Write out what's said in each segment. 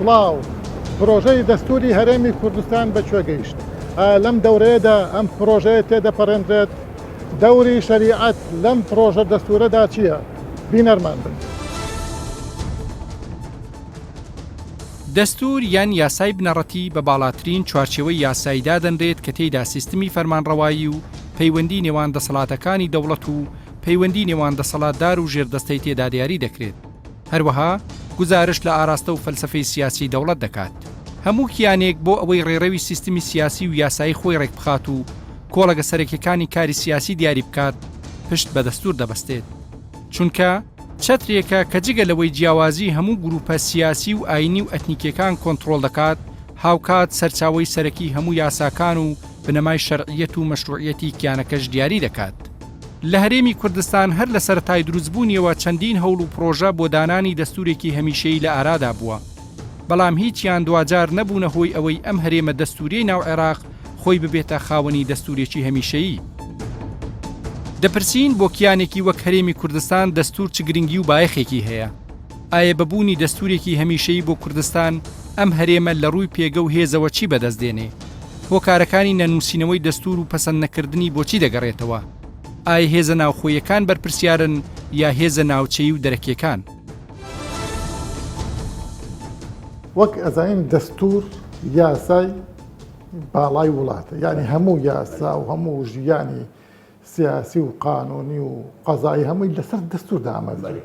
سڵاو. پرۆژەی دەستوری هەرێمی کوردستان بە کوێ گەیشت؟ ئایا لەم دەورەیەدا ئەم پرۆژەیە تێدەپەڕێنرێت؟ دەوری شەریعەت لەم پرۆژە دەستورەدا چییە؟ بینەرمان بن. دەستوور یان یاسای بنەڕەتی بە باڵاترین چوارچێوەی یاسایی دادەنرێت کە تێیدا سیستمی فەرمانڕەوایی و پەیوەندی نێوان دەسەڵاتەکانی دەوڵەت و پەیوەندی نێوان دەسەڵاتدار و ژێردەستەی تێدا دیاری دەکرێت. هەروەها گوزارشت لە ئاراستە و فەلسەفەی سیاسی دەوڵەت دەکات. هەموو کیانێک بۆ ئەوەی ڕێڕەوی سیستمی سیاسی و یاسایی خۆی ڕێکبخات و کۆڵەگە سەرەکیەکانی کاری سیاسی دیاری بکات، پشت بە دەستوور دەبەستێت. چونکە چەترێکە کە جگە لەوەی جیاوازی هەموو گروپە سیاسی و ئاینی و ئەتنیکیەکان کۆنتڕۆڵ دەکات، هاوکات سەرچاوەی سەرەکی هەموو یاساکان و بنەمای شەرعیەت و مەشروعیەتی کیانەکەش دیاری دەکات. لە هەرێمی کوردستان هەر لە سەرەتای دروستبوونیەوە چەندین هەوڵ و پڕۆژە بۆ دانانی دەستوورێکی هەمیشەیی لە ئارادا بووە، بەڵام هیچیان دواجار نەبوونە هۆی ئەوەی ئەم هەرێمە دەستووریەی ناو عێراق خۆی ببێتە خاوەنی دەستوورێکی هەمیشەیی. دەپرسین بۆ کیانێکی وەک هەرێمی کوردستان دەستوور چ گرنگی و بایەخێکی هەیە؟ ئایە بە بوونی دەستوورێکی هەمیشەیی بۆ کوردستان ئەم هەرێمە لە ڕووی پێگە و هێزەوە چی بەدەست دێنێ؟ هۆکارەکانی نەنووسینەوەی دەستوور و پەسەند نەکردنی بۆچی دەگەڕێتەوە؟ ئایە هێزە ناوخۆییەکان بەرپرسیارن یا هێزە ناوچەیی و دەرەکیەکان؟ وەک ئەزانین دەستوور یاسای باڵای وڵاتە یانی هەموو یاسا و هەموو ژیانی سیاسی و قانونی و قەزایی هەمووی لەسەر دەستور دامەزرێ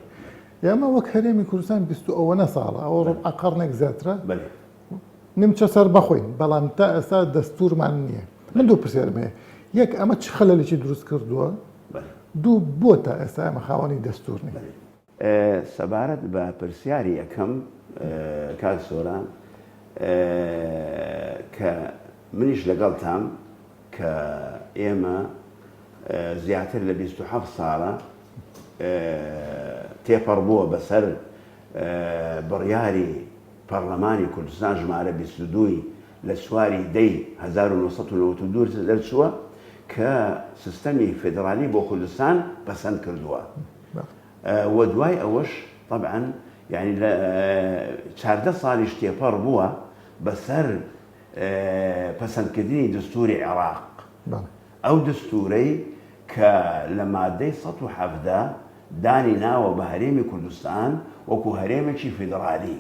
ئێمە وەک هەرێمی کوردستان 20 ئەوەنە ساڵە ئەوە ڕبع قەرنێک زیاترە نیمچە سەر بەخۆین بەڵام تا ئێستا دەستورمان نییە من دوو پرسیارم هەیە یەک ئەمە چ خەلەلێکی دروست کردووە دوو بۆ تا ئێستا ئێمە خاوەنی دەستور نین سەبارەت بە پرسیاری یەکەم کاک سۆران کە منیش لەگەڵتام کە ئێمە زیاتر لە 27 ساڵە تێپەڕ بووە بەسەر بڕیاری پەڕلەمانی کوردستان ژمارە 22 ی لە چواری دەی 1992 دەرچووە کە سیستەمی فیدرالی بۆ کوردستان پەسەند کردووە. وە دوای ئەوەش تەبعەن یانی لە 14 ساڵیش تێپەڕ بووە بەسەر پەسەندکردنی دەستوری عێراق ئەو دەستورەی کە لە مادەی 117 دانی ناوە بە هەرێمی کوردستان وەکو هەرێمێکی فیدرالی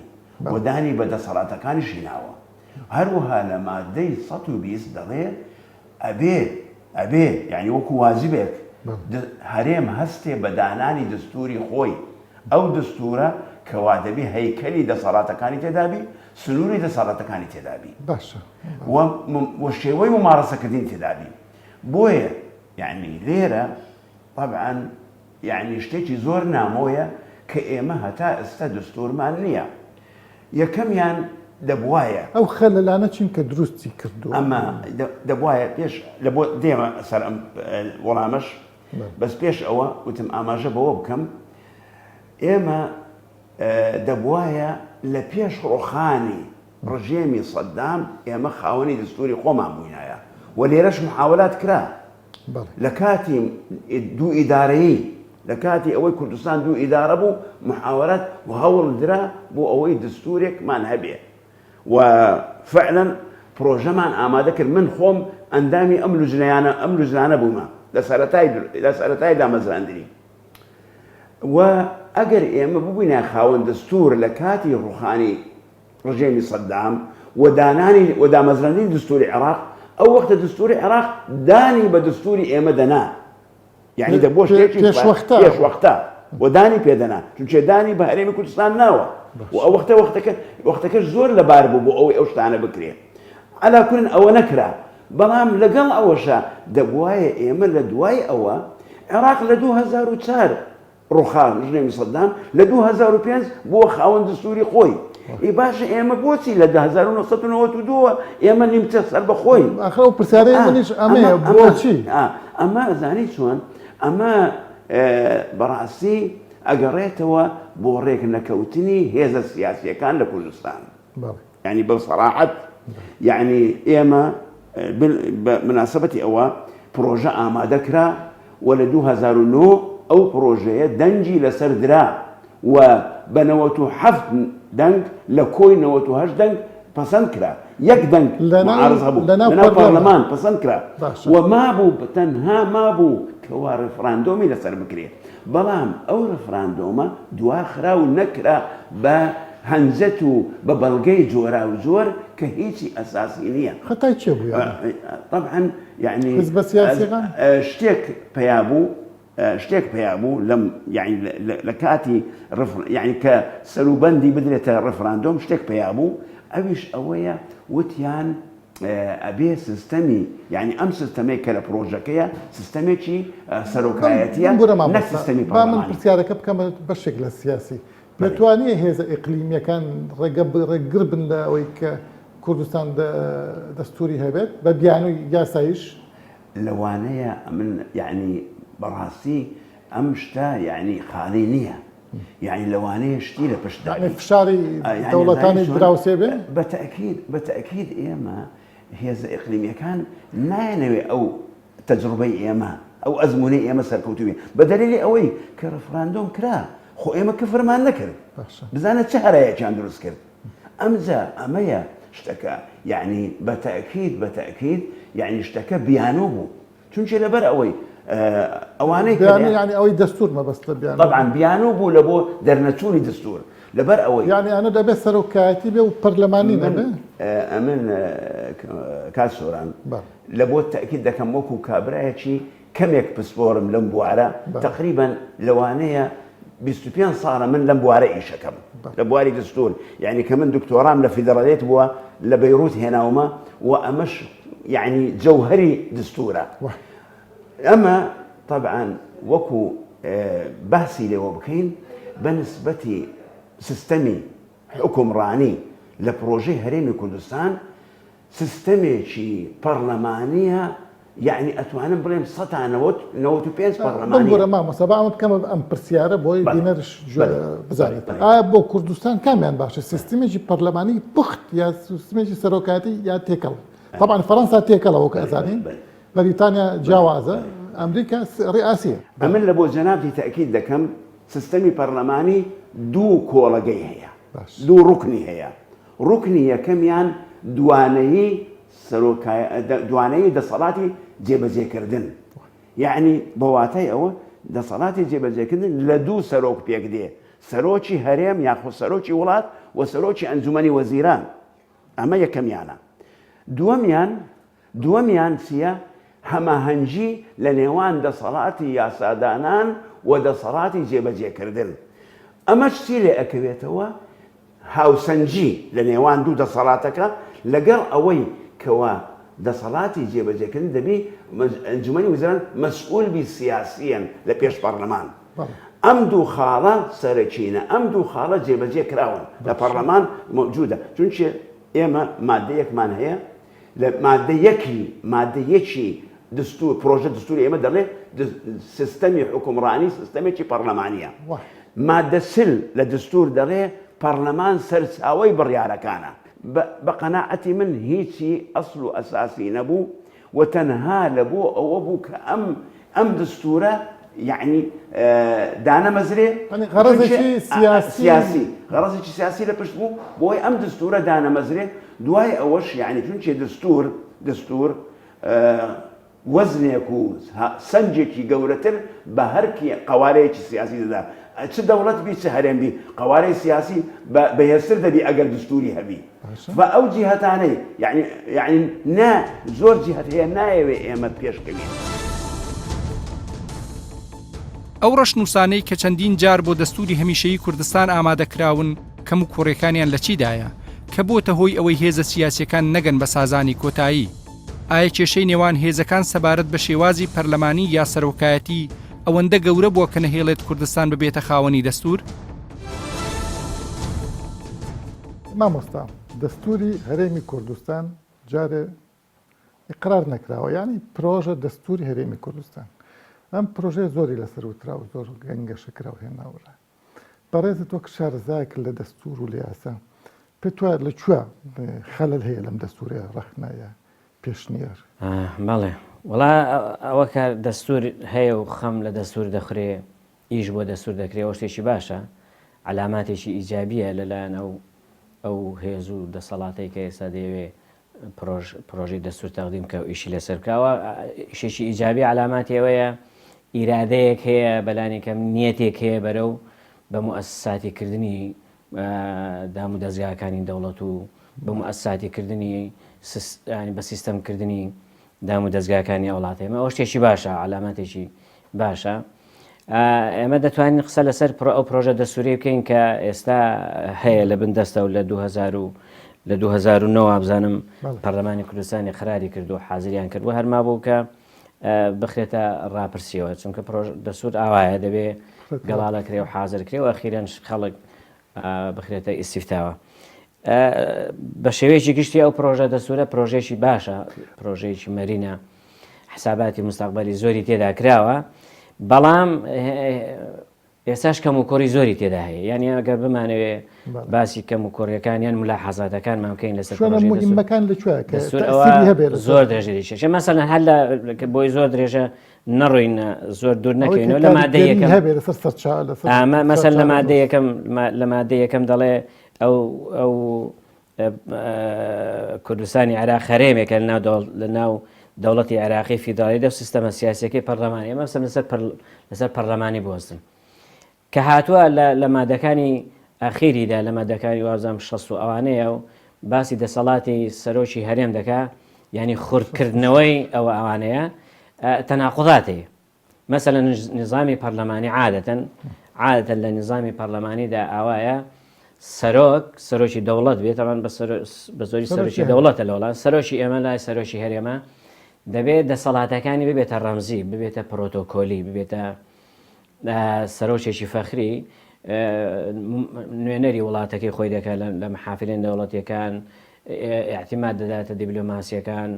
و دانی بە دەسەڵاتەکانیشی ناوە هەروەها لە مادەی 120 دەڵێ ئەبێ ئەبێ یانی وەکو واجبێک هەرێم هەستێ بە دانانی دەستوری خۆی ئەو دەستورە کەوا دەبی هەیکەلی دەسەڵاتەکانی تێدابی سنوری دەسەڵاتەکانی تێدابی باشە و شێوەی ممارەسەکردنی تێدابی بۆیە یعنی لێرە طبعا یعنی شتێکی زۆر نامۆیە کە ئێمە هەتا ئێستا دەستورمان نییە یەکەمیان دەبوایە. ئەو خەلەلانە چین کە دروستی کردووە؟ ئەمە دەبوایە پێش لە بۆ دێمە سەر ئەم وەڵامەش بەس پێش ئەوە وتم ئاماژە بەوە بکەم ئێمە دەبوایە لە پێش ڕۆخانی ڕژێمی سەدام ئێمە خاوەنی دەستوری خۆمان بووینایە و لێرەش محاولات کرا لە کاتی دوو ئیدارەیی، لە کاتی ئەوەی کوردستان دوو ئیدارە بوو، محاوەرات و هەوڵ درا بۆ ئەوەی دستوورێکمان هەبێ و فعلا پرۆژەمان ئامادە کرد، من خۆم ئەندامی ئەم لوجنەیانە ئەم لوجنانە بوومە لە سەرەتای لە سەرەتای دامەزراندنی و ئەگەر ئێمە ببووینە خاوەن دەستوور لە کاتی ڕوخانی ڕژێمی سەدام و دانانی و دامەزراندنی دستوری عێراق ئەو وەختە دستوری عێراق دانی بە دستوری ئێمە دەنا یعنی دەبووە شتێکی پێشوەختە پێشوەختە و دانی پێدەنا چونکێ دانی بە هەرێمی کوردستان ناوە و ئەو وەختە وەختەکە وەختەکەش زۆر لەبار بوو بۆ ئەوەی ئەو شتانە بکرێ عەلا کولن ئەوە نەکرا بەڵام لەگەڵ ئەوەشا دەبوایە ئێمە لە دوای ئەوە عێراق لە 2004 ڕوخا ڕژێمی سەدام لە 2005 بووە خاوەن دەستوری خۆی ئی باشە ئێمە بۆچی لە 1992 ئێمە نیمچە سەربەخۆین ئاخر ئەو پرسیارەی منیش ئەمەیە بۆچی ئەمە ئەزانی چۆن ئەمە بەڕاستی ئەگەڕێتەوە بۆ ڕێک نەکەوتنی هێزە سیاسیەکان لە کوردستان یعنی بە سەراحەت یعنی ئێمە بە مناسبەتی ئەوە پرۆژە ئامادە کرا و لە 2009 ئەو پرۆژەیە دەنگی لەسەر درا. و بە 97 دەنگ لە کۆی 98 دەنگ پەسەند کرا یەک دەنگ معارض هەبوو لەناو پەرلەمان پەسەند کرا و مابوو تەنها مابوو کەوا ڕفراندۆمی لەسەر بکرێ بەڵام ئەو ڕفراندۆمە دواخرا و نەکرا بە هەنجەت و بە بەڵگەی جۆراوجۆر کە هیچی ئەساسی نییە. خەتای کێ بوو یانی؟ تەبعەن یانی حزبە سیاسیەکان؟ شتێک پەیا بوو شتێک پەیا بوو لەم یانی لە کاتی یانی کە سەروبەندی بدرێتە ڕفراندۆم شتێک پەیا بوو ئەویش ئەوەیە وتیان ئەبێ سیستەمی یانی ئەم سیستەمەی کە لە پرۆژەکەیە سیستەمێکی سەرۆکایەتیە نەک سیستەمی پەرلەمانی. با من پرسیارەکە بکەمە بەشێک لە سیاسی. دەتوانێ هێزە ئیقلیمییەکان ڕێگە ڕێگر بن لە ئەوەی کە کوردستان دەستووری هەبێت بە بیانووی یاساییش؟ لەوانەیە ئەمن یەعنی بەڕاستی ئەم شتە یەعنی خاڵی نییە یەعنی لەوانەیە شتی لە پشت یەعنی فشاری دەوڵەتانی دراوسێ بێ؟ بە تەئکید بە تەئکید ئێمە هێزە ئیقلیمییەکان نایانەوێ ئەو تەجروبەی ئێمە، ئەو ئەزموونەی ئێمە سەرکەوتوو بێ، بە دەلیلی ئەوەی کە ڕفراندۆم کرا، خۆ ئێمە کفرمان نەکرد، بزانە چ هەرایەکیان دروست کرد. ئەمجا ئەمەیە شتەکە، یەعنی بە تەئکید، بە تەئکید یەعنی شتەکە بیانوو بوو، چونکێ لەبەر ئەوەی ئەوانەی کە بیانوو یەعنی ئەوەی دەستوور مەبەستە بیانوو؟ تەبعەن بیانوو بوو لە بۆ دەرنەچوونی دەستوور، لەبەر ئەوەی. یەعنی ئەنە دەبێ سەرۆکایەتی بێ و پەرلەمانی نەبێ؟ ئەمن کاک سۆران لە بۆت تەئکید دەکەم وەکو کابرایەکی کەمێک پسپۆرم لەم بوارە تەقریبەن لەوانەیە 25 ساڵە من لەم بوارە ئیشەکەم لە بواری دەستور یعنی کە من دکتۆرام لە فیدرالیت بووە لە بەیروت هێناومە و ئەمەش یعنی جەوهری دستورە ئەمە طبعا وەکو باسی لێوە بکەین بە نسبەتی سیستەمی حکومڕانی لە پرۆژەی هەرێمی کوردستان سیستەمێکی پەڕلەمانیە یەعنی ئەتوانم بڵێم سەتا نەوەت 95 پەڕلەمانیە. بمبورە مامۆستا با ئەمە بکەمە ئەم پرسیارە بۆی بینەرش بزانێت ئایا بۆ کوردستان کامیان باشە سیستمێکی پەرلەمانی پوخت یا سیستمێکی سەرۆکایەتی یا تێکەڵ طبعا فەرەنسا تێکەڵە وەک ئەزانین بەریتانیا جیاوازە ئەمریکا ڕئاسیە. ئەمن لە بۆ جەنابتی تەئکید دەکەم سیستەمی پەڕلەمانی دوو کۆڵەگەی هەیە دوو ڕوکنی هەیە ڕوکنی یەکەمیان دوانەیی سەرۆکایە دوانەیی دەسەڵاتی جێبەجێکردن یەعنی بە واتای ئەوە دەسەڵاتی جێبەجێکردن لە دوو سەرۆک پێک دێ سەرۆکی هەرێم یاخود سەرۆکی وڵات و سەرۆکی ئەنجومەنی وەزیران ئەمە یەکەمیانە دووەمیان دووەمیان چییە هەماهەنگی لە نێوان دەسەڵاتی یاسادانان و دەسەڵاتی جێبەجێکردن ئەمەش چی لێ ئەکەوێتەوە هاوسەنگی لە نێوان دوو دەسەڵاتەکە لەگەڵ ئەوەی کەوا دەسەڵاتی جێبەجێکردن دەبی ئەنجومەنی وزران مەسئول بی سیاسیەن لە پێش پەڕلەمان ئەم دوو خاڵە سەرەکینە ئەم دوو خاڵە جێبەجێ کراون لە پەڕلەمان مەوجودە چونکێ ئێمە مادەیەکمان هەیە لە مادە یەکی مادە یەکی دستور پرۆژە دستوری ئێمە دەڵێ سیستەمی حوکمڕانی سیستەمێکی پەڕلەمانیە مادە چل لە دستور دەڵێ پەڕلەمان سەرچاوەی بڕیارەکانە بە قەناعەتی من هیچی ئەسڵ و ئەساسی نەبوو و تەنها لە بۆ ئەوە بوو کە ئەم ئەم دستورە یەعنی دانەمەزرێ غەڕەزێکی سیاسی غەڕەزێکی سیاسی لە پشت بوو بۆی ئەم دستورە دانەمەزرێ دوای ئەوەش یەعنی چونکێ دستور دستور وەزنێک و سەنجێکی گەورەتر بە هەر قەوارەیەکی سیاسی دەدا چ دەوڵەت بی چ هەرێم بی قەوارەی سیاسی بەهێزتر دەبی ئەگەر دستوری هەبی و ئەو جیهەتانەی یعنی یعنی نا زۆر جیهەت هەیە نایەوێ ئێمە پێشکەوین. ئەو ڕەشنووسانەی کە چەندین جار بۆ دەستووری هەمیشەیی کوردستان ئامادە کراون، کەموکوڕیەکانیان لە چیدایە کە بۆتە هۆی ئەوەی هێزە سیاسیەکان نەگەن بە سازانی کۆتایی؟ ئایا کێشەی نێوان هێزەکان سەبارەت بە شێوازی پەرلەمانی یا سەرۆکایەتی ئەوەندە گەورە بووە کە نەهێڵێت کوردستان ببێتە خاوەنی دەستوور؟ مامۆستا دەستوری هەرێمی کوردستان جارێ ئیقرار نەکراوە یانی پرۆژە دەستوری هەرێمی کوردستان ئەم پرۆژەیە زۆری لەسەر وترا و زۆر گەنگەشە کرا و هێناورا بەڕێزت وەک شارەزایەک لە دەستور و لە یاسا پێت وایە لە کوێ خەلەل هەیە لەم دەستورەیە ڕەخنە یا پێشنیار؟ بەڵێ وەڵا ئەوە کە دەستور هەیە و خەم لە دەستور دەخورێ ئیش بۆ دەستور دەکرێ ئەوە شتێکی باشە. عەلاماتێکی ئیجابییە لەلایەن ئەو ئەو هێز و دەسەڵاتەی کە ئێستا دەیەوێ پرۆژ پرۆژەی دەستور تەقدیم بکا و ئیشی لەسەر بکا ئەوە ئیشێکی ئیجابی عەلاماتی ئەوەیە ئیرادەیەک هەیە بەلانی کەم نیەتێک هەیە بەرەو بە موئەسساتی کردنی دام و دەزگاکانی دەوڵەت و بە موئەسساتی کردنی بە سیستەم کردنی دام و دەزگاکانی ئەو وڵاتە ئێمە ئەوە شتێکی باشە عەلاماتێکی باشە ئێمە دەتوانین قسە لەسەر پرۆ ئەو پرۆژە دەستوری بکەین کە ئێستا هەیە لە بن دەستە و لە 2000 و لە 2009 وابزانم پەرلەمانی کوردستانی قراری کرد و حازریان کرد و هەرما بوو کە بخرێتە ڕاپرسیەوە چونکە پرۆژ دەسوور ئاوایە دەبێ گەڵاڵە کرێ و حاضر کرێ و ئەخیرەن خەڵک بخرێتە ئیسیفتاوە بە شێوەیەکی گشتی ئەو پرۆژە دەسوورە پرۆژێکی باشە پرۆژەیەکی مەرینە حساباتی مستەقبەلی زۆری تێدا کراوە بەڵام ئێستاش کەم و کۆری زۆری تێدا هەیە یعنی ئەگەر بمانەوێ باسی کەم و کۆریەکان یان ملا حەزاتەکانمان بکەین لەسەر مهمەکان لە کوێ زۆر درێژە دەکێشێ مەسەلەن هەر لە بۆی زۆر درێژە نەڕۆین زۆر دوور نەکەینەوە لە مادە یەکەم لەسەر سەرچا ئەمە مەسەل لە مادە یەکەم لە مادە یەکەم دەڵێ ئەو ئەو کوردستانی عێراق هەرێمێکە لەناو لەناو دەوڵەتی عێراقی فیدراڵی دە سیستەمە سیاسەکەی پەرلەمانی ئەمە سەر لەسەر لەسەر پەرلەمانی بوەستن کە هاتووە لە مادەکانی ئەخیریدا لە مادەکانی وازام شەست و ئەوانەیە و باسی دەسەڵاتی سەرۆکی هەرێم دەکا یعنی خورتکردنەوەی ئەوە ئەوانەیە تەناقضات هەیە مەسەلەن نیزامی پەرلەمانی عادەتەن عادەتەن لە نیزامی پەرلەمانیدا ئاوایە سەرۆک سەرۆکی دەوڵەت بێت ئەمان بە زۆری سەرۆکی دەوڵەتە لە وڵات سەرۆکی ئێمە لای سەرۆکی هەرێمە دەبێت دەسەڵاتەکانی ببێتە ڕەمزی ببێتە پرۆتۆکۆلی ببێتە سەرۆکێکی فەخری نوێنەری وڵاتەکەی خۆی دەکات لە محافلێن دەوڵەتیەکان اعتماد دەداتە دیبلۆماسیەکان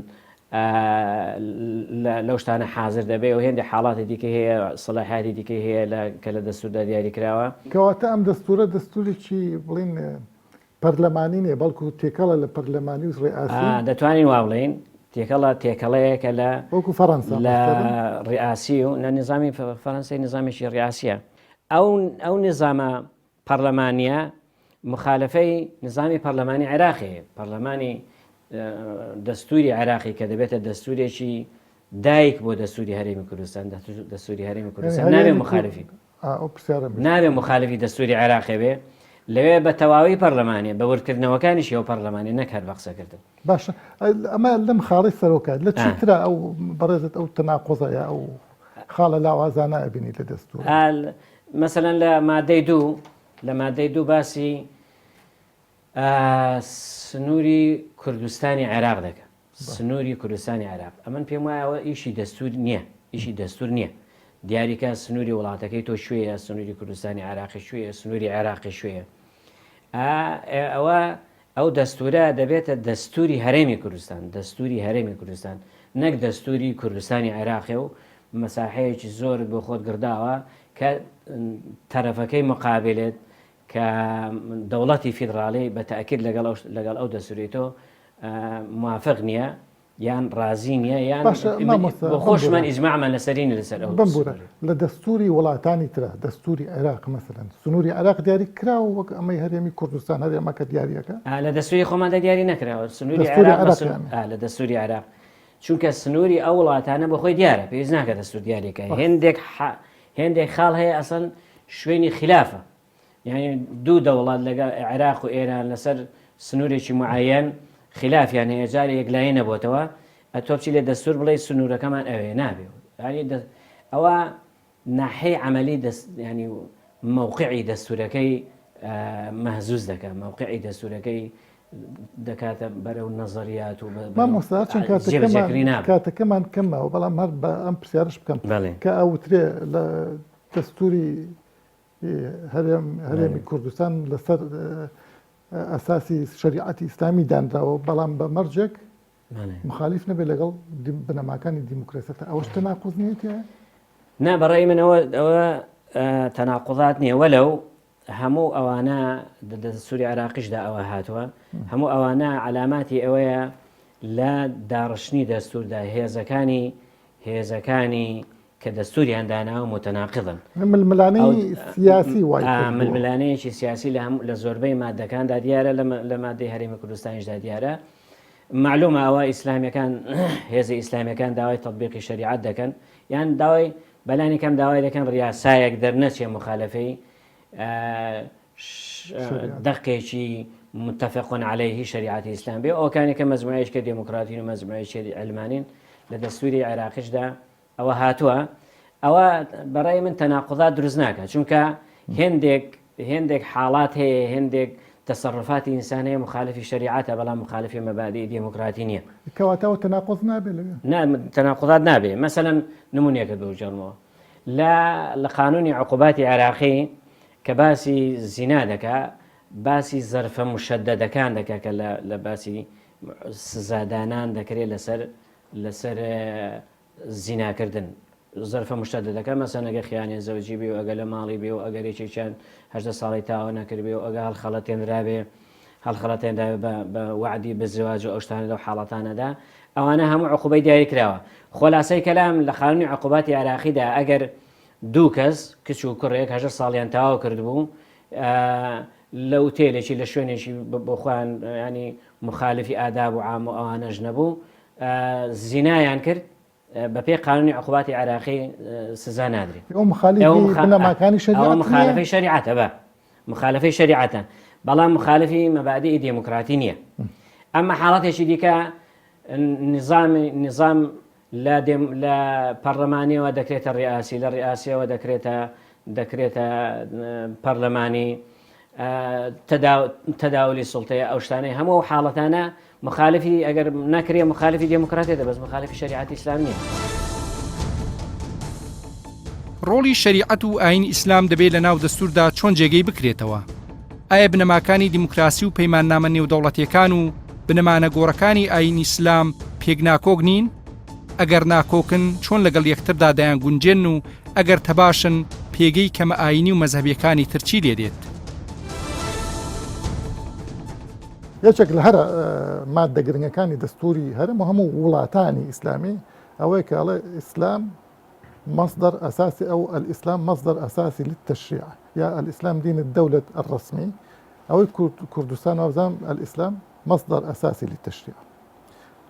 لەو شتانە حازر دەبێ و هێندێک حاڵاتی دیکەی هەیە، سەلاحیاتی دیکەی هەیە لە کە لە دەستووردا دیاری کراوە. کەواتە ئەم دەستوورە دەستوورێکی بڵێین پەرلەمانی نییە، بەڵکو تێکەڵە لە پەرلەمانی و ڕیئاسی. دەتوانین وا بڵێین تێکەڵە تێکەڵەیەکە لە وەکو فەرەنسا لە ڕیئاسی و لە نیزامی فەرەنسای نیزامێکی ڕیاسیە. ئەو ئەو نیزامە پەرلەمانییە مخالفەی نظامی پەرلەمانی عێراقی پەرلەمانی دەستوری عێراقی کە دەبێتە دەستورێکی دایک بۆ دەستوری هەرێمی کوردستان دەستوری هەرێمی کوردستان نابێ مخالفی نابێ مخالفی دەستوری عێراقی بێ لەوێ بە تەواوی پەرلەمانی بە وردکردنەوەکانیش ئەو پەرلەمانی نەک هەر بە قسەکردن باشە ئەمە لەم خاڵی سەرۆکات لە چیترا ئەو بەڕێزت ئەو تەناقۆزەیە ئەو خاڵە لاوازانە ئەبینی لە دەستور مەسەلەن لە مادەی دوو لە مادەی دوو باسی سنووری کوردستانی عێراق دەکە سنووری کوردستانی عێراق ئەمن پێم وایە ئەوە ئیشی دەستور نییە ئیشی دەستور نییە دیاریکە سنووری وڵاتەکەی تۆ شوێیە سنووری کوردستانی عێراقی شوێیە سنووری عێراقی شوێیە ئەوە ئەو دەستوورە دەبێتە دەستووری هەرێمی کوردستان، دەستووری هەرێمی کوردستان، نەک دەستووری کوردستانی عێراقێ و مەساحەیەکی زۆرت بۆ خۆت گڕداوە کە تەرەفەکەی مقابلت کە دەوڵەتی فیدڕاڵی بە تەئکید لەگەڵ ئەو لەگەڵ ئەو دەستوورەی تۆ موافق نییە یان ڕازی نییە یان باشە مامۆستا بۆ خۆشمان بمبورە ئیجماعمان لەسەری نیە لەسەر ئەو بمبورە سنوورە. لە دەستوری وڵاتانی ترا دەستوری عێراق مەسەلەن سنوری عێراق دیاری کراوە وەک ئەمەی هەرێمی کوردستان هەرێمەکە دیاریەکە؟ ئا لە دەستوری خۆماندا دیاری نەکراوە سنوری دەستوری عێراق بە عێراق سن یانی. ئا لە دەستوری عێراق چونکە سنوری ئەو وڵاتانە بۆ خۆی دیارە پێویست ناکە دەستور دیاریکە ڕاست. هێندێک ح هێندێک خاڵ هەیە ئەسڵەن شوێنی خلافە یانی دوو دەوڵەت لەگەڵ عێراق و ئێران لەسەر سنوورێکی معەیەن خلافیان هەیە جارێ یەکلایی نەبۆتەوە ئەتۆ بچی لە دەستور بڵێ سنوورەکەمان ئەوێ نابێ ینی ئەوە ناحەی عملی دەست ینی موقعی دەستورەکەی مەهزوز دەکە موقعی دەستورەکەی دەکاتە بەرەو نەزەریات و مامۆستا چەند کاتەکەمان کاتەکەمان کەمەوە بەڵام هەر بە ئەم پرسیارش بکەم کە ئەوترێ لە دەستوری هەرێم هەرێمی کوردستان لەسەر ئەساسی شەریعەتی ئیسلامی دانراوە بەڵام بە مەرجێک مخالیف نەبێت لەگەڵ بنەماکانی دیموکراسیەتە ئەوەش تەناقوز نییە تیایە؟ نا بەڕای من ئەوە ئەوە تەناقوزات نییە وەلەو هەموو ئەوانە دەستوری عێراقیشدا ئەوە هاتووە هەموو ئەوانە عەلاماتی ئەوەیە لە داڕشتنی دەستوردا هێزەکانی هێزەکانی. کە دەستوریان داناوە متناقضن. ململانێی سیاسی وای کردووە. ململانێیەکی سیاسی لە هەموو لە زۆربەی مادەکاندا دیارە لە مادەی هەرێمی کوردستانیشدا دیارە. مەعلومە ئەوە ئیسلامیەکان هێزە ئیسلامیەکان داوای تەتبیقی شەریعەت دەکەن یان داوای بەلانی کەم داوای دەکەن ڕیاسایەک دەرنەچێ مخالفەی دەقێکی متفق علیه شریعەتی ئیسلام بێ ئەوکانی کە مەجموعەیەکی کە دێموکراتین و مەجموعەیەکی علمانین لە دەستوری عێراقیشدا ئەوە هاتووە ئەوە بەڕای من تەناقضات دروست ناکە چونکە هێندێک هێندێک حاڵات هەیە هێندێک تەسەڕفاتی ئینسان هەیە مخالفی شەریعەتە بەڵام مخالفی مەبادی دێموکراتی نییە کەواتە ئەوە تەناقض نابێ لەوێ نا تەناقضات نابێ مەسەلەن نمونەیەکت بۆ بگێڕمەوە لە لە قانونی عقوباتی عێراقی کە باسی زینا دەکا باسی زەرفە مشەدەدەکان دەکا کە لە باسی سزادانان دەکرێت لەسەر لەسەر زیناکردن زەرفە مشتەدەدەکە مەسەن ئەگە خیانێ زەوجی بێ و ئەگە لە ماڵی بێ و ئەگەر یەکێکیان 18 ساڵی تاوە نەکردبێ و ئەگە هەڵخەڵەتێنرابێ هەڵخەڵەتێنرابێ بە بە وەعدی بە زواج و ئەو شتانە لەو حاڵەتانەدا ئەوانە هەموو عقوبەی دیاری کراوە خۆلاسەی کەلام لە قانونی عقوباتی عێراقیدا ئەگەر دوو کەس کچ و کوڕێک 18 ساڵیان تەواو کردبوو لە ئوتێلێکی لە شوێنێکی بۆ خۆیان ینی مخالفی ئاداب و عام و ئەوانەش نەبوو زینایان کرد بەپێی قانونی عقوباتی عێراقی سزا نادرێت ئەو مخالفی بنەماکانی شەریعەت ئەوە مخالفەی شەریعەتە بە مخالفەی شەریعەتە بەڵام مخالفی مەبادی دێموکراتی نییە ئەمە حاڵەتێکی دیکە نظام نظام لە لە پەرلەمانیەوە دەکرێتە ڕیاسی لە ڕیاسیەوە دەکرێتە دەکرێتە پەرلەمانی تەداولی سوڵتەیە ئەو شتانەی هەموو ئەو حاڵەتانە مخالفی ئەگەر نەکرێ مخالفی دێموکراتێتە بەس مخالفی شەریعەتی ئیسلام نییە. ڕۆڵی شەریعەت و ئایین ئیسلام دەبێ لە ناو دەستووردا چۆن جێگەی بکرێتەوە؟ ئایا بنەماکانی دیموکراسی و پەیماننامە نێودەوڵەتییەکان و بنەما نەگۆڕەکانی ئایین ئیسلام پێک ناکۆک نین؟ ئەگەر ناکۆکن چۆن لەگەڵ یەکتردا دەیانگونجێنن و ئەگەر تەباشن پێگەی کەمە ئایینی و مەزهەبیەکانی تر چی لێدێت؟ یەکێک لە هەرە ماددە گرنگەکانی دەستوری هەرم و هەموو وڵاتانی ئیسلامی ئەوەیە کە ئەڵێ ئیسلام مصدر أساسي أو الإسلام مصدر أساسي للتشريع یا الإسلام دين الدولة الرسمي ئەوەی کوردستان وابزانم الإسلام مصدر أساسي للتشريع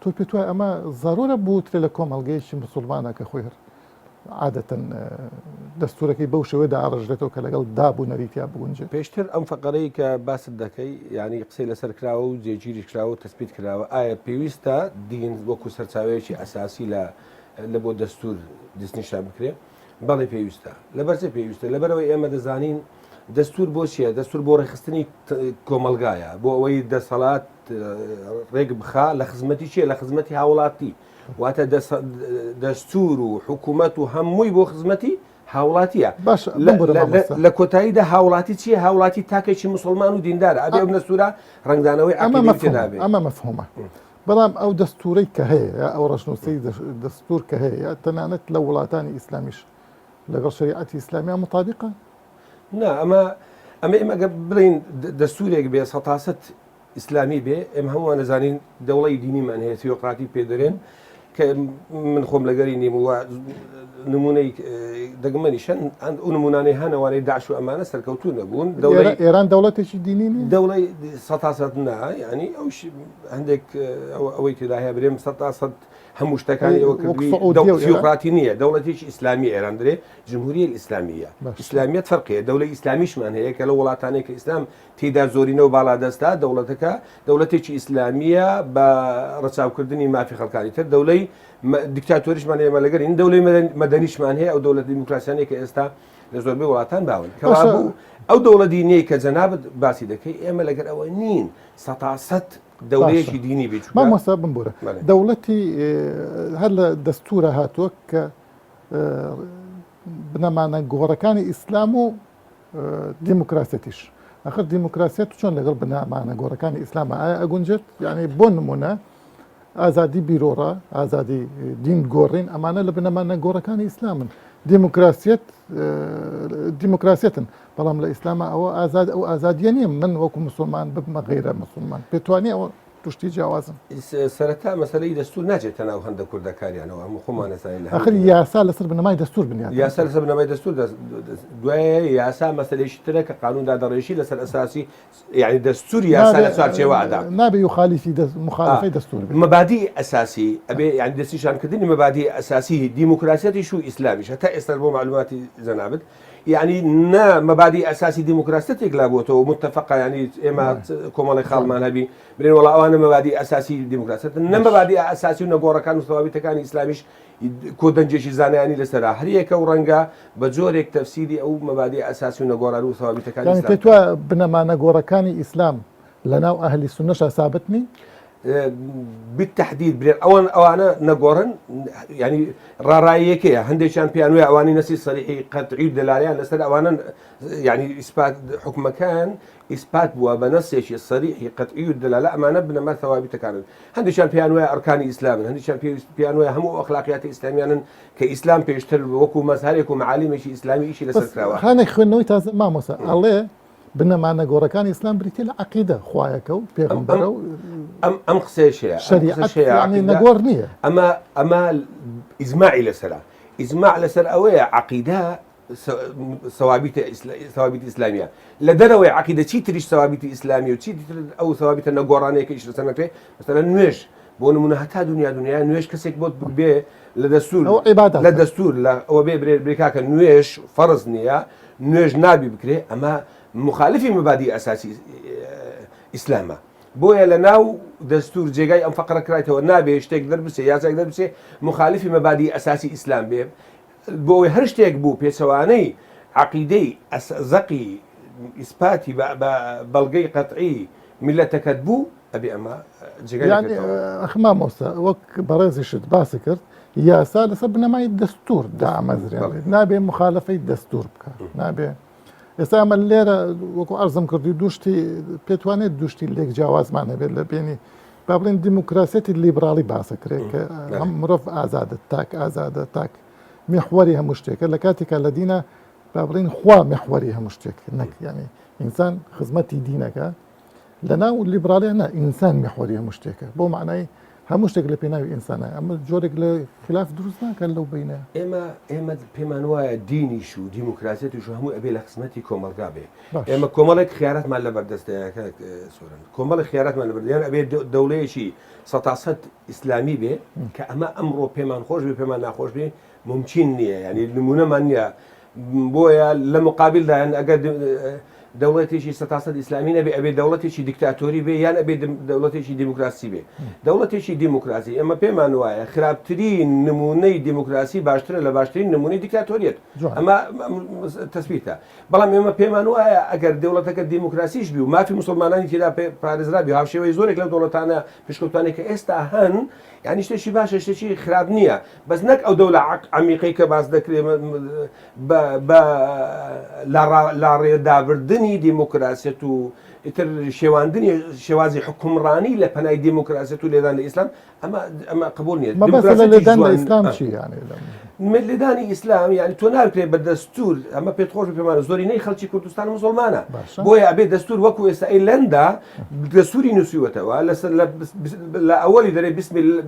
تۆ پێت وایە ئەمە زەرورە بوترێ لە کۆمەڵگەیەکی مسوڵمانە کە خۆی هەر عادەتەن دەستورەکەی بەو شێوەیە داڕژرێتەوە کە لەگەڵ داب و نەریتیا بگونجێ؟ پێشتر ئەم فەقەرەی کە باست دەکەی یانی قسەی لەسەر کراوە و جێگیریش کراوە و تەسبیت کراوە ئایا پێویستە دین وەکو سەرچاوەیەکی ئەساسی لە لە بۆ دەستور دەستنیشان بکرێ؟ بەڵێ پێویستە. لەبەر چ پێویستە؟ لەبەرئەوەی ئێمە دەزانین دەستور بۆ چییە؟ دەستور بۆ ڕێکخستنی کۆمەڵگایە، بۆ ئەوەی دەسەڵات ڕێک بخا لە خزمەتی چییە؟ لە خزمەتی هاوڵاتی. واتە دەستور و حکوومەت و هەمووی بۆ خزمەتی هاوڵاتیە. باشە بمبورە مامۆستا. لە کۆتاییدا هاوڵاتی چییە؟ هاوڵاتی تاکێکی مسوڵمان و دیندارە. ئەبێ ئەم دەستورە ڕەنگدانەوەی ئەمە عەقیدەی تێدا بێ. ئەمە مەفهومە. بەڵام ئەو دەستورەی کە هەیە یا ئەو ڕەشنووسەی دەستور کە هەیە یا تەنانەت لە وڵاتانی ئیسلامیش لەگەڵ شەریعەتی ئیسلامیا مطابقە؟ نا ئەمە ئەمە ئێمە گە بڵێین دەستورێک بێ سەتاسەت ئیسلامی بێ ئێمە هەمووان دەزانین دەوڵی دینیمان هەیە تیۆقراتی پێ دەرێن کە من خۆم لەگەری نیم و نمونەی دەگمەنیشن ئەو نمونانەی هەنەوانەی داعش و ئەمانە سەرکەوتوو نەبوون دەوڵەی ئێران دەوڵەتێکی دینی نیە؟ دەوڵەی سەتاسەت نا یعنی ئەو هەندێک ئەوەی تێدا هەیە برێم سەتاسەت هەموو شتەکانی ئەوە کردووی تیۆقراتی نییە دەوڵەتێکی ئیسلامی ئێران درێ جمهوریە ئیسلامیە ئیسلامیەت فەرقەیە دەولەی ئیسلامیشمان هەیە کە لە وڵاتانێک کە ئیسلام تێدا زۆرینە و باڵادەستە دەوڵەتەکە دەوڵەتێکی ئیسلامیە بە ڕەچاوکردنی مافی خەڵکانی تر دەولەی دیکتاتۆریشمان هەیە لەگەرین دەولەی مەدەنیشمان هەیە ئەو دەولەت دیموکراسیانەی کە ئێستا لە زۆربەی وڵاتان باون کەوابوو ئەو دەوڵە دینیەی کە جەنابت باسی دەکەی ئێمە لەگەر ئەوە نین سەتاسەت دەولەیەکی دینی بێت مامۆستا بمبورە دەوڵەتی هەر لە دەستورە هاتووە کە بنەمانە گۆڕەکانی ئیسلام و دیموکراسیەتیش ئەخر دیموکراسیەت چۆن لەگەڵ بنەمانە گۆڕەکانی ئیسلام ئایا ئەگونجێت یعنی بۆ نمونە ئازادی بیرۆڕا ئازادی دین گۆڕین ئەمانە لە بنەما نەگۆڕەکانی ئیسلامن دیموکراسیەت دیموکراسیەتن بەڵام لە ئیسلامە ئەوە ئازاد ئەو ئازادیە نییە من وەکو مسلمان ببمە غیرە مسلمان پێتوانی ئەوە. دوشتی جیاوازن. سەرەتا مەسەلەی دەستور ناچێتە ناو هەندە کوردەکاریانەوە هەموو خۆمان ئەزانین لە ئاخر یاسا لەسەر بنەمای دەستور بنیات یاسا لەسەر بنەمای دەستور دوای یاسا مەسەلەیەکی ترە کە قانون دادەڕێژی لەسەر ئەساسی یعنی دەستور یاسا لە چوارچێوە ئەدا نابێ یخالیفی مخالفەی دەستور بێت مەبادی ئەساسی ئەبێ یعنی دەستنیشانکردنی مەبادی ئەساسی دیموکراسیەتیش و ئیسلامیش هەتا ئێستا بۆ معلوماتی جەنابت یەعنی نە مەبادی ئەساسی دیموکراسیەتێک لابووەتەوە متفقە یعنی ئێمە کۆمەڵی خاڵمان هەبی برێن وڵا ئەوانە مەبادی ئەساسی دیموکراسیەت نە مەبادی ئەساسی و نەگۆڕەکان و ثوابتەکانی ئیسلامیش کۆدەنجێکی زانایانی لەسەرا هەریەکە و ڕەنگە بە جۆرێک تەفسیری ئەو مەبادی ئەساسی و نەگۆڕان و ثوابتەکانی یعنی پێت وایە بنەما نەگۆڕەکانی ئیسلام لەناو ئەهلی سوننەشا سابت نین؟ بالتحدید برێن ئەوان ئەوانە نەگۆڕن ینی ڕاڕاییەکەیە هەندێکیان پێیان وایە ئەوانی نەسی سەریحی قەتعی و دەلالیان لەسەر ئەوانن ینی ئیسپات حکومەکان ئیسپات بووە بە نەسێکی سەریحی قەتعی و دەلالە ئەمانە بنەما ثوابتەکانن هەندێکیان پێیان وایە ئەرکانی ئیسلامن هەندێکیان پێیان وایە هەموو ئەخلاقیاتی ئیسلامیانن کە ئیسلام پێشتر وەکو مەزهەرێک و معالیمێکی ئیسلامی ئیشی لەسەر کراوە خانێک خوێندنەوەی تازە مامۆستا ئەڵێ بنەما نەگۆڕەکانی ئیسلام بریتیە لە عەقیدە، خوایەکە و پێغەمبەرە و ئەم ئەم قسەیەش هەیە شەریعەت یانی نەگۆڕ نییە. ئەمە ئەمە ئیجماعی لەسەرە ئیجماع لەسەر ئەوەیە عەقیدە ثوابت ثوابت ئیسلامیە لە دەرەوەی عەقیدە چی تریش ثوابت ئیسلامی و چی تر ئەو ثوابتە نەگۆڕانەیە کە ئیش لەسەر نەکرێ مەسەلەن نوێژ بۆ نمونە هەتا دنیا دنیا نوێژ کەسێک بۆت بێ لە دەستور لە دەستور لە ئەوە بێ برێ برێ کاکە نوێژ فەرز نییە نوێژ نابی بکرێ ئەمە مخالفی مەبادی ئەساسی ئیسلامە بۆیە لە ناو دەستور جێگای ئەم فقرە کرایتەوە نابێ شتێک دەربچێ یاسایەک دەربچێ مخالفی مەبادی ئەساسی ئیسلام بێ بۆ ئەوەی هەر شتێک بوو پێچەوانەی عەقیدەی زەقی ئیسپاتی بە بەڵگەی قەتعی میللەتەکەت بوو ئەبێ ئەمە جێگای یانی ئەخ مامۆستا وەک بەڕێزیشت باسی کرد یاسا لەسەر بنەمای دەستور دامەزرێنێت نابێ مخالفەی دەستور بکە نابێ ئێستا ئەمە لێرە وەکو ئەرزم کردی دوشتی پێتوانێت دوشتی لێک جیاوازمان هەبێت لە بینی با بڵێن دیموکراسیەتی لیبراڵی باسەکرێت کە هەم مرۆڤ ئازادە تاک ئازادە تاک میحوەری هەموو شتێکە لە کاتێکا لە دینە با بڵێن خوا میحوەری هەموو شتێک نەک یعنی ئینسان خزمەتی دینەکە لە ناو لیبراڵیان نا ئینسان میحوەری هەموو شتێکە بۆ معنای هەموو شتێک لە پێناوی ئینسانە ئەمە جۆرێک لە خلاف دروست ناکەن لەو بینە ئێمە ئێمە پێمان وایە دینیش و دیموکراسیەتیش و هەموو ئەبێ لە خزمەتی کۆمەڵگا بێ ئێمە کۆمەڵێک خیاراتمان لە بەردەستەیە کاک سۆران کۆمەڵێک خیاراتمان لە بەردەیان ئەبێ دەوڵەیەکی سەتاسەد ئیسلامی بێ کە ئەمە ئەمڕۆ پێمان خۆش بێ پێمان ناخۆش بێ مومکین نییە یعنی نمونەمان نییە بۆیە لە مقابلدا یان ئەگەر دەوڵەتێکی سەتاسەد ئیسلامی نەبێ ئەبێ دەوڵەتێکی دیکتاتۆری بێ یان ئەبێ دەوڵەتێکی دیموکراسی بێ دەوڵەتێکی دیموکراسی ئێمە پێمان وایە خراپترین نمونەی دیموکراسی باشترە لە باشترین نمونەی دیکتاتۆریەت ئەمە تەسبیتە بەڵام ئێمە پێمان وایە ئەگەر دەوڵەتەکە دیموکراسیش بی و مافی موسڵمانانی تێدا پارێزرابی هاوشێوەی زۆرێک لەو دەوڵەتانە پێشکەوتوانەی کە ئێستا هەن یعنی شتێکی باشە شتێکی خراپ نییە بەس نەک ئەو دەولە عەمیقەی کە باس دەکرێ بە لاڕێدابردنی دیموکراسیەت و ئیتر شێواندنی شێوازی حکومڕانی لە پەنای دیموکراسیەت و لێدان لە ئیسلام ئەمە ئەمە قبول نییە مەبەست لە لێدان لە ئیسلام چی یانێ لەم لێدانی ئیسلام یعنی تۆ ناکرێ بە دەستور ئەمە پێت خۆش پێمانە زۆرینەی خەڵکی کوردستان مسلمانە بۆیە ئەبێ دەستور وەکو ئێستا ئیرلەندا دەستوری نووسیوەتەوە لەسەر لە ئەوەلی دەرێ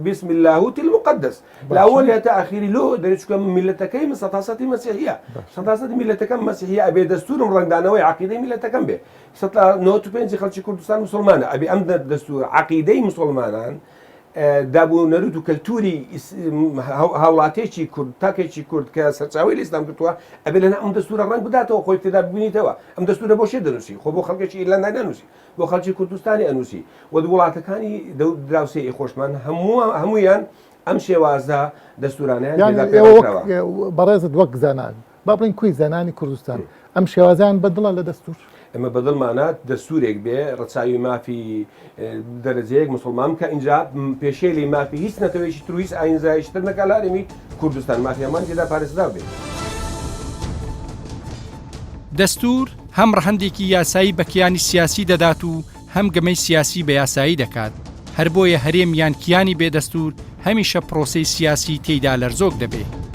بسم الله المقدس لە ئەوەلی هەتا ئەخیری لۆ دەرێ چونکە میلەتەکەی من سەتاسەتی مەسیحیە سەتاسەتی میلەتەکەم مەسیحیە ئەبێ دەستورم ڕەنگدانەوەی عەقیدەی میلەتەکەم بێ 95 خەڵکی کوردستان مسلمانە ئەبێ ئەم دەستور عەقیدەی مسلمانان داب و نەریت و کەلتوری هاوڵاتێکی کورد تاکێکی کورد کە سەرچاوی لە ئیسلام گرتووە ئەبێ لەنا ئەم دەستورە ڕەنگ بداتەوە خۆی تێدا ببینیتەوە ئەم دەستورە بۆ شێ دەنووسی خۆ بۆ خەڵکێکی ئیرلەندای نانووسی بۆ خەڵکی کوردستانی ئەنووسی و وڵاتەکانی دراوسێی خۆشمان هەموو هەمویان ئەم شێوازە دەستورانیان بەڕێزت وەک زانان با بڵێین کۆی زانانی کوردستان ئەم شێوازیان بەدڵە لە دەستور؟ ئێمە بەدڵمانە دەستورێک بێ ڕەچاوی مافی دەرەجەیەک مسوڵمان بکا ئینجا پێشێلی مافی هیچ نەتەوەیەکی تر و هیچ ئاینزایەکی تر نەکا لە هەرێمی کوردستان مافی هەمووان تێدا پارێزراو بێ. دەستور هەم ڕەهەندێکی یاسایی بە کیانی سیاسی دەدات و هەم گەمەی سیاسی بە یاسایی دەکات، هەر بۆیە هەرێم یان کیانی بێ دەستور هەمیشە پڕۆسەی سیاسی تێیدا لەرزۆک دەبێ.